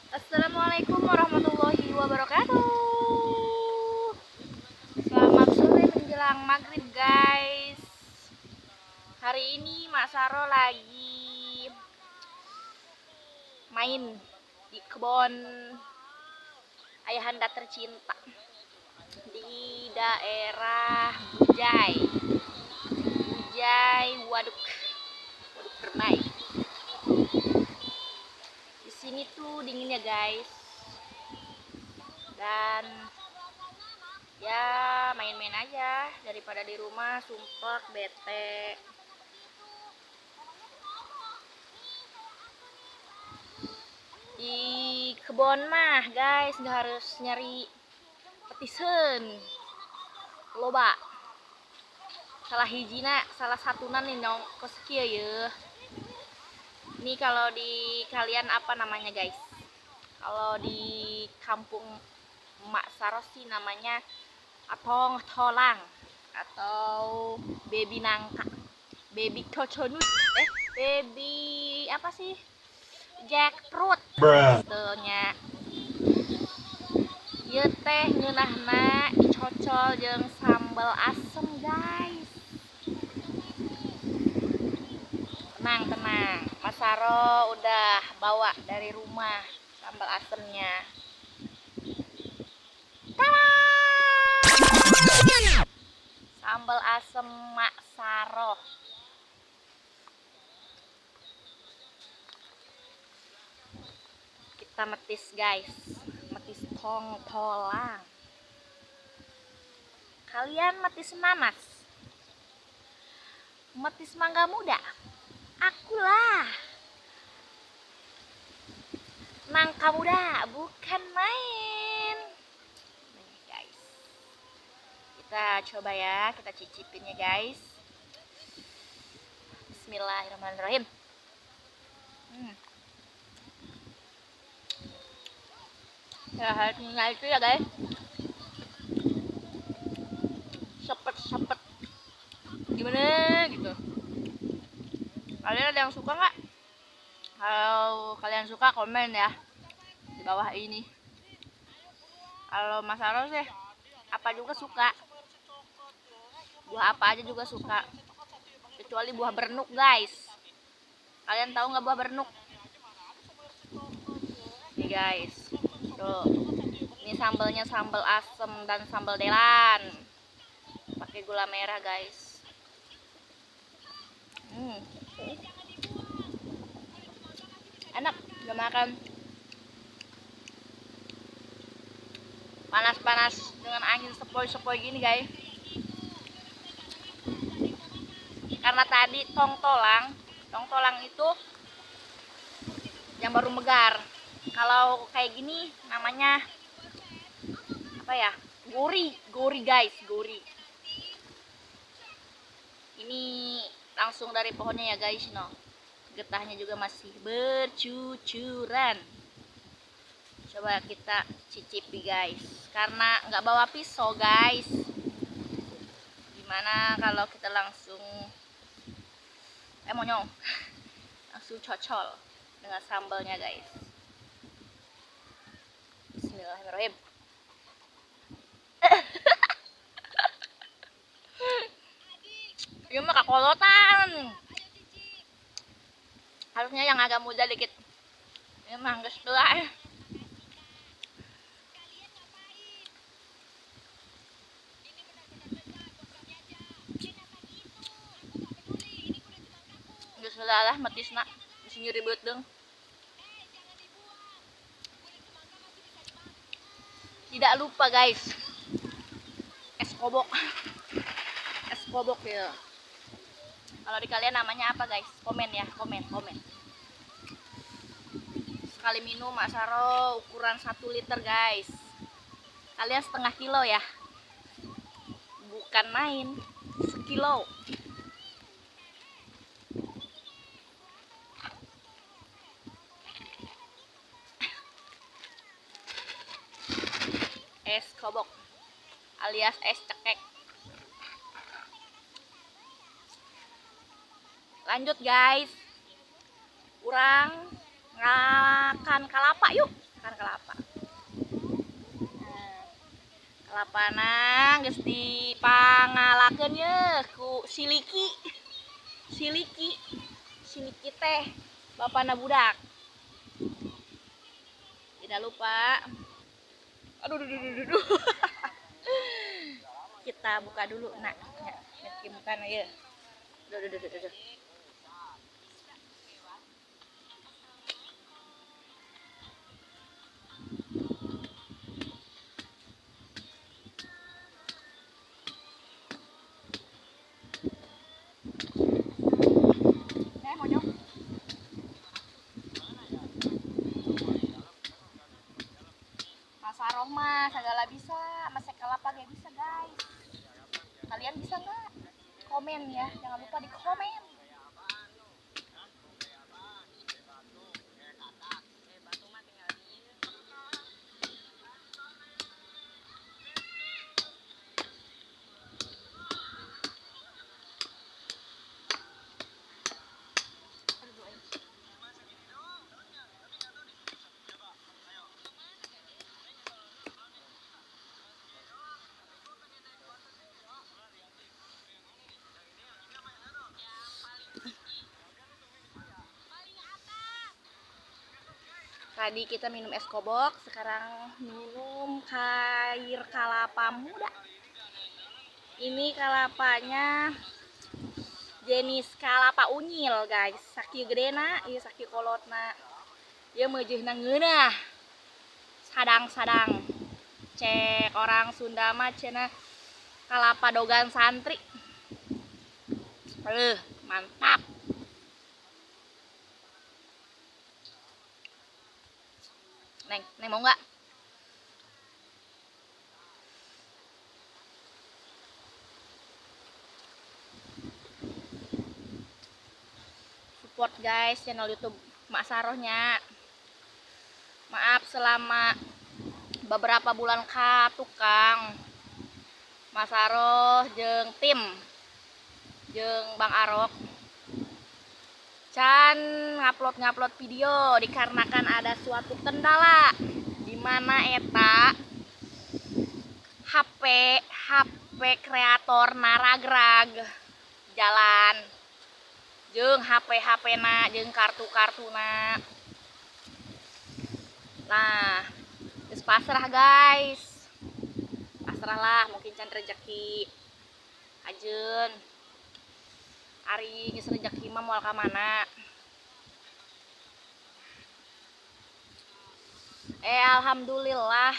Assalamualaikum warahmatullahi wabarakatuh. Selamat sore menjelang maghrib, guys. Hari ini Mak Saro lagi main di kebun ayahanda tercinta di daerah Bujai. Bujai Waduk Permai. Di sini tuh dingin ya, guys. Dan ya main-main aja daripada di rumah sumpek bete. Di kebun mah, guys, nggak harus nyari petisen loba. Salah hijina, salah satunan nih dong kos kieu ye. Ini kalau di kalian apa namanya, guys? Kalau di kampung Mak Saro sih namanya atong tolang atau baby nangka, baby coconut, baby apa sih? Jackfruit. Betulnya. Ieu teh ngeunahna dicocol jeung sambal asem, guys. Tenang, tenang. Mas Saro udah bawa dari rumah sambal asemnya. Tada! Sambal asem Mak Saro. Kita metis, guys. Metis tong tolang. Kalian metis nanas? Metis mangga muda? Akulah nangka muda, bukan main. Nih, guys, kita coba ya, kita cicipin ya, guys. Bismillahirrahmanirrahim. Ya harusnya itu ya, guys, sepet-sepet gimana gitu. Kalian ada yang suka nggak? Kalau kalian suka komen ya di bawah ini. Kalau Mas Saro sih apa juga suka, buah apa aja juga suka, kecuali buah bernuk, guys. Kalian tahu nggak buah bernuk? Nih, guys, tuh. Ini sambalnya sambal asem dan sambal delan, pakai gula merah, guys. Enak, udah makan panas-panas dengan angin sepoi-sepoi gini, guys. Karena tadi tong tolang itu yang baru megar. Kalau kayak gini namanya apa ya? Gori, gori, guys, gori. Ini langsung dari pohonnya ya, guys, no. Getahnya juga masih bercucuran. Coba kita cicipi, guys. Karena nggak bawa pisau, guys. Gimana kalau kita langsung monyong. Langsung cocol dengan sambalnya, guys. Bismillahirrahmanirrahim. Ini mah kakolotan. Harusnya yang agak muda dikit. Ini mah geus tua. Geus lah metisna, bisi nyeri beuteung. Tidak lupa, guys, es kobok. Es kobok ya. Kalau di kalian namanya apa, guys? Komen ya, komen, komen. Sekali minum Mak Saro ukuran 1 liter, guys. Kalian setengah kilo ya. Bukan main, sekilo. Es kobok alias es cekek. Lanjut, guys. Kurang ngakan kalapa yuk. Masakan kelapa. Nah, kelapana geus dipangalakeun ye ku siliki. Siliki. Siliki teh bapana budak. Tidak lupa. Aduh, aduh, aduh, aduh, aduh. Kita buka dulu, nak. Ya, buka ya. Aduh, aduh, aduh, aduh. Mah segala bisa, masak kelapa gak bisa guys. Kalian bisa nggak? Komen ya, jangan lupa di komen. Tadi kita minum es kobok, sekarang minum air kelapa muda. Ini kelapanya jenis kelapa unyil, guys. Sakieu gedena, ieu sakieu kolotna. Ieu meujeuhna ngeunah. Sadang-sadang. Cek orang Sunda mah cenah kelapa dogan santri. Mantap. Neng, Neng mau nggak? Support guys channel YouTube Mak Sarohnya. Maaf selama beberapa bulan ka tukang Mak Saroh jeung tim jeung Bang Arok can ngupload video dikarenakan ada suatu kendala di mana eta HP kreator naragrag jalan jeung HP na jeung kartu-kartuna. Nah, geus pasrah guys. Pasrah lah, mungkin can rezeki. Ajeun. Ari geus rezeki mah moal ka mana. Alhamdulillah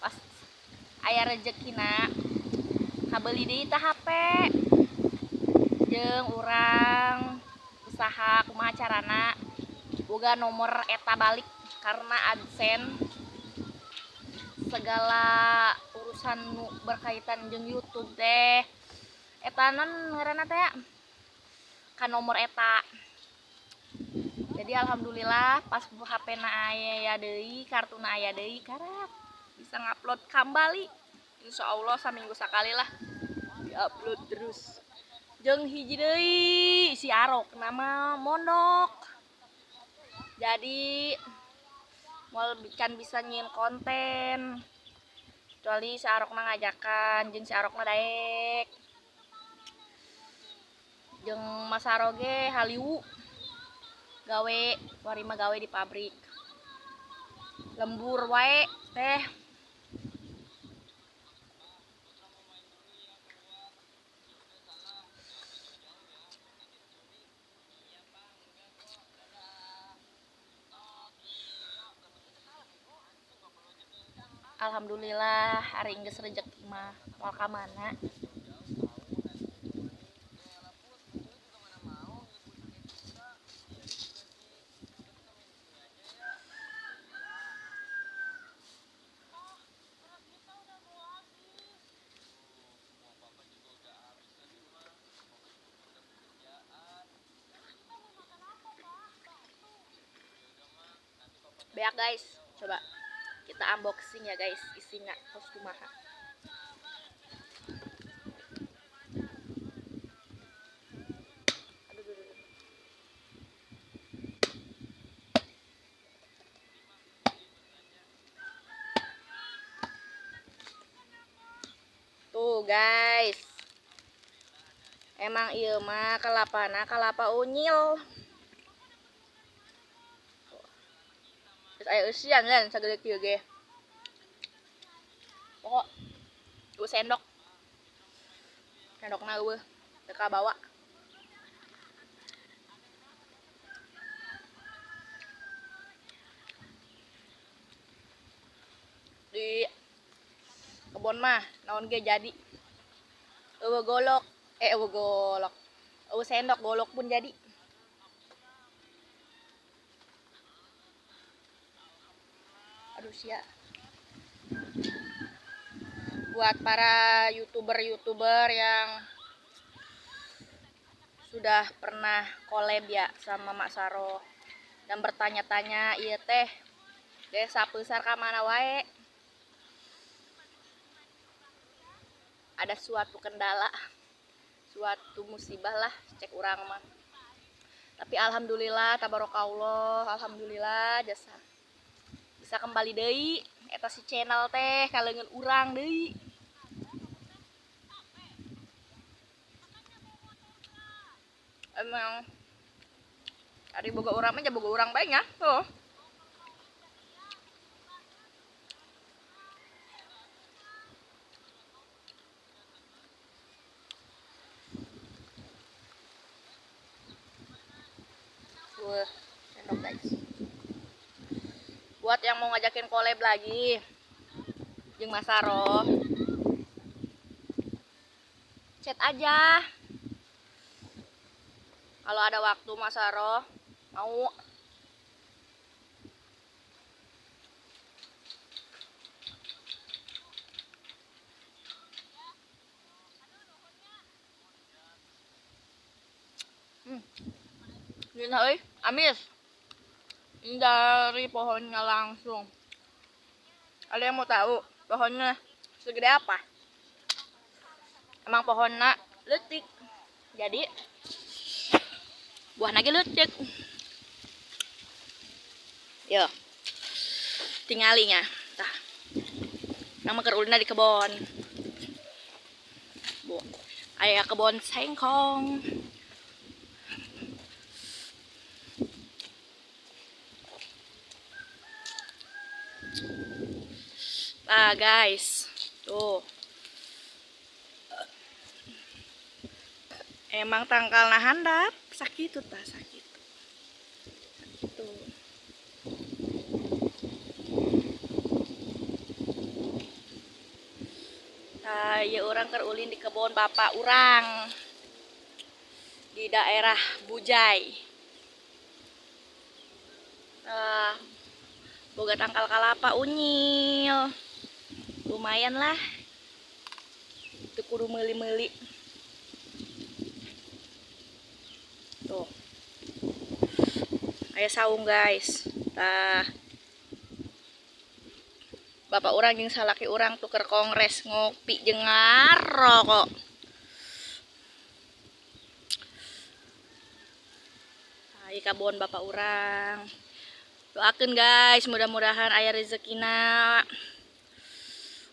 pas aya rezekina kabeli deui tah HP. Jeung urang usaha kumaha carana boga nomor eta balik karena AdSense segala urusan nu berkaitan jeung YouTube teh eta non ngaranna teh ka nomor eta. Jadi alhamdulillah pas HP na aya deui, kartuna aya deui, karak bisa ngupload kembali. Insya Allah saminggu sekali lah diupload terus. Jeung hiji deui si Arok nama mondok. Jadi moal can bisa nyieun konten. Kecuali si Arokna ngajakan, jeung si Arokna daek. Jeung Mas Aro ge haliwu gawe, warima gawe di pabrik. Lembur wae teh. Alhamdulillah hari geus rejeki mah moal ka mana. Beak guys, coba kita unboxing ya guys, isinya kos kumaha. Aduh, aduh, aduh. Tuh guys. Emang ieu mah kelapana kelapa unyil. Terus aya eusian lain sagede kieu ge. Pokok 2 sendok. Sendokna eueuh teu kabawa. Di kebon mah naon ge jadi. Eueuh golok, eueuh golok. Eueuh sendok golok pun jadi. Aduh sia. Buat para youtuber-youtuber yang sudah pernah collab ya sama Mak Saroh dan bertanya-tanya, ieu teh desa Peusar ka mana wae? Ada suatu kendala, suatu musibah lah cek urang mah. Tapi alhamdulillah, tabarakallah, alhamdulillah jasa bisa kembali deui eta si channel teh kaleungeun urang deui. Emang ari boga urang mah boga urang bae nya. Tuh. Wah, sendok guys. Buat yang mau ngajakin collab lagi jeung Mas Saroh, chat aja. Kalau ada waktu Mas Saroh mau. Ini euy, amis. Ini dari pohonnya langsung. Ada yang mau tahu pohonnya segede apa? Emang pohonnya leutik. Jadi buahna ge leutik. Yo. Tingalinya. Tah. Nang mah keur ulina di kebon. Bu. Aya kebon sengkong. Nah guys, tuh emang tangkalna handap sakitu tah sakitu. Sakitu. Tah ieu urang keur ulin di kebon bapak urang di daerah Bujai. Tah boga tangkal kalapa unyil. Lumayan lah. Itu kudu meuli-meuli. Tuh. Aya saung guys. Tah. Bapak urang jeung salaki urang tuker kongres ngopi jeung ngarokok. Tah, ieu kabon bapak urang. Doakeun guys, mudah-mudahan aya rezekina.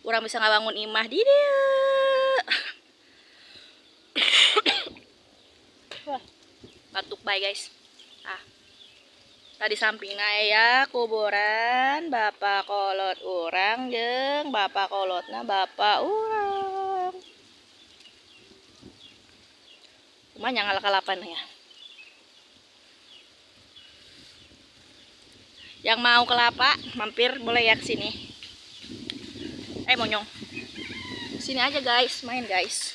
Urang bisa ngabangun imah di dieu. Wah, batuk bae guys. Ah. Tadi sampingna aya kuburan bapak kolot urang jeung bapak kolotna bapak urang. Kumaha nya ngalakalapan ya. Yang mau kelapa mampir boleh ya ke sini. Monyong. Sini aja guys, main guys.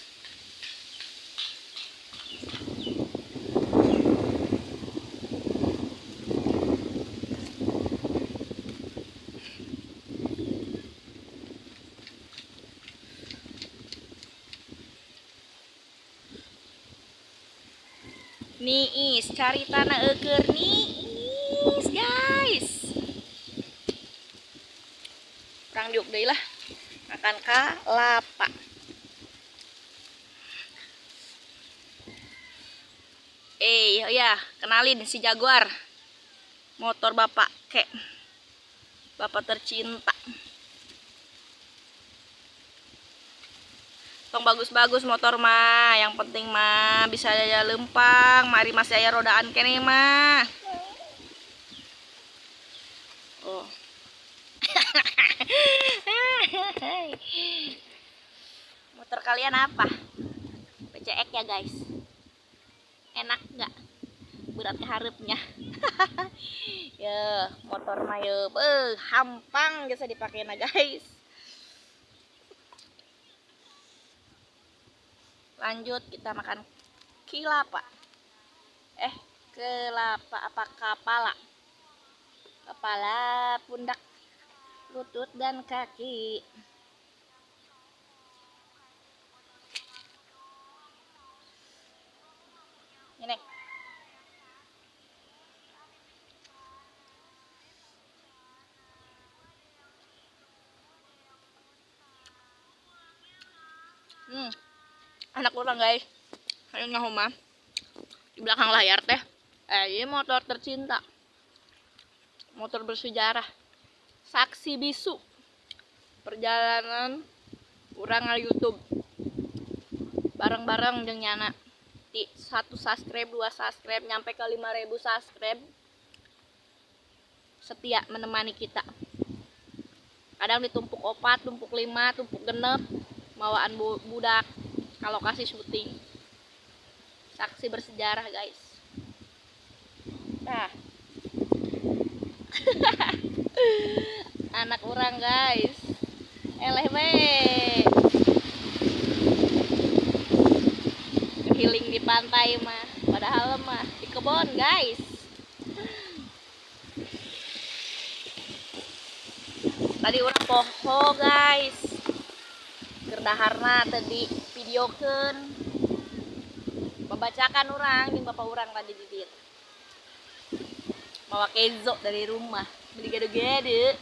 Niis, cari tanah eueur niis, guys. Urang diuk deui lah. Makan kalapa. Oh ya, kenalin si Jaguar. Motor bapak kek. Bapak tercinta. Tong bagus-bagus motor mah, yang penting mah bisa aya lempang, mari masih aya rodaan keneh mah. Oh. Motor kalian apa? PCX ya guys. Enak nggak? Berat keharapnya. Ya, motor mah ya, hampang bisa dipakai nah guys. Lanjut kita makan kelapa. Kelapa apa kepala? Kepala, pundak, lutut dan kaki. Ini. Anak orang guys, ayo ngahoma di belakang layar teh. Ini motor tercinta, motor bersejarah, saksi bisu perjalanan urang YouTube bareng-bareng jeung nyana. Di 1 subscribe, 2 subscribe, nyampe ke 5.000 subscribe, setia menemani kita. Kadang ditumpuk 4, tumpuk 5, tumpuk 6, mawaan budak kalau kasih syuting. Saksi bersejarah guys. Nah. Anak orang guys. Eleh we. Healing di pantai mah, padahal mah di kebon guys. Tadi orang poho guys. Kerdaharna tadi videokeun. Babacakan orang jeung bapak urang tadi di dieu. Mawa kezo dari rumah, beli gado-gado.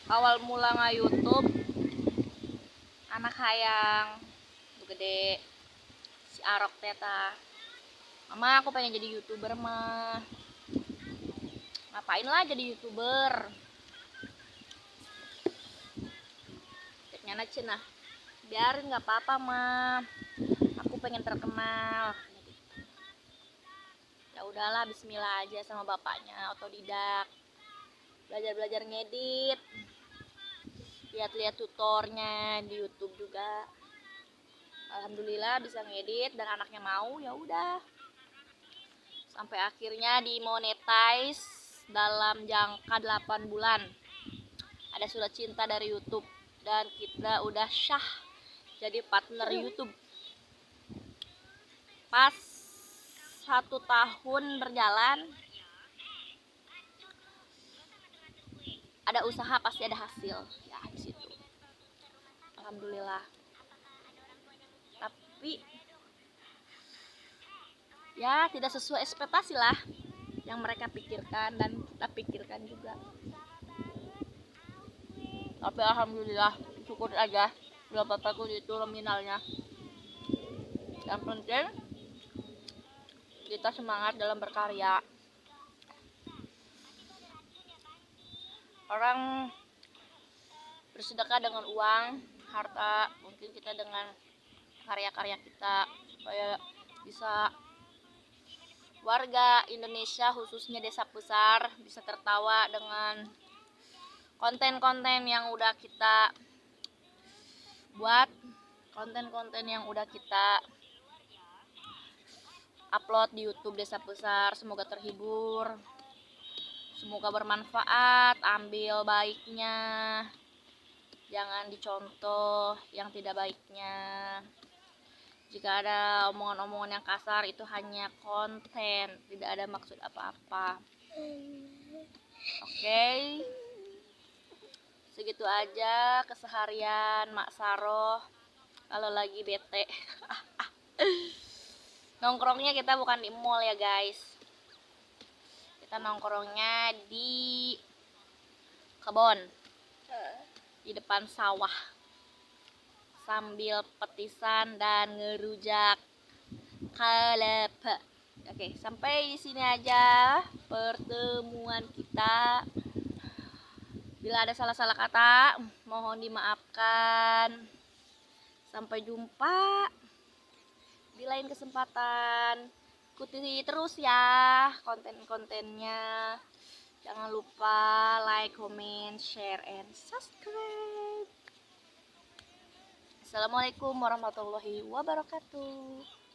Awal mula nga-YouTube anak hayang gede si Arok teta. Mama aku pengen jadi YouTuber mah. Ngapain lah jadi YouTuber? Ceknya cenah. Biarin nggak apa-apa mah. Aku pengen terkenal. Ya udahlah bismillah aja sama bapaknya, otodidak. Belajar-belajar ngedit. Lihat-lihat tutornya di YouTube juga. Alhamdulillah bisa ngedit dan anaknya mau, ya udah. Sampai akhirnya dimonetize dalam jangka 8 bulan. Ada surat cinta dari YouTube dan kita udah syah jadi partner YouTube. Pas 1 tahun berjalan, ada usaha pasti ada hasil ya di situ. Alhamdulillah. Tapi ya tidak sesuai ekspektasi lah yang mereka pikirkan dan kita pikirkan juga. Tapi alhamdulillah syukur aja udah bapakku itu nominalnya. Yang penting kita semangat dalam berkarya. Orang bersedekah dengan uang, harta, mungkin kita dengan karya-karya kita supaya bisa warga Indonesia khususnya Desa Besar bisa tertawa dengan konten-konten yang udah kita buat, konten-konten yang udah kita upload di YouTube Desa Besar. Semoga terhibur, semoga bermanfaat, ambil baiknya, jangan dicontoh yang tidak baiknya. Jika ada omongan-omongan yang kasar itu hanya konten, tidak ada maksud apa-apa. Oke. Segitu aja keseharian Mak Saroh kalau lagi bete. Nongkrongnya kita bukan di mall ya guys. Kita nongkrongnya di kebon, di depan sawah, sambil petisan dan ngerujak kelapa. Oke, sampai di sini aja pertemuan kita. Bila ada salah-salah kata, mohon dimaafkan. Sampai jumpa di lain kesempatan. Ikuti terus ya konten-kontennya. Jangan lupa like, comment, share, and subscribe. Assalamualaikum warahmatullahi wabarakatuh.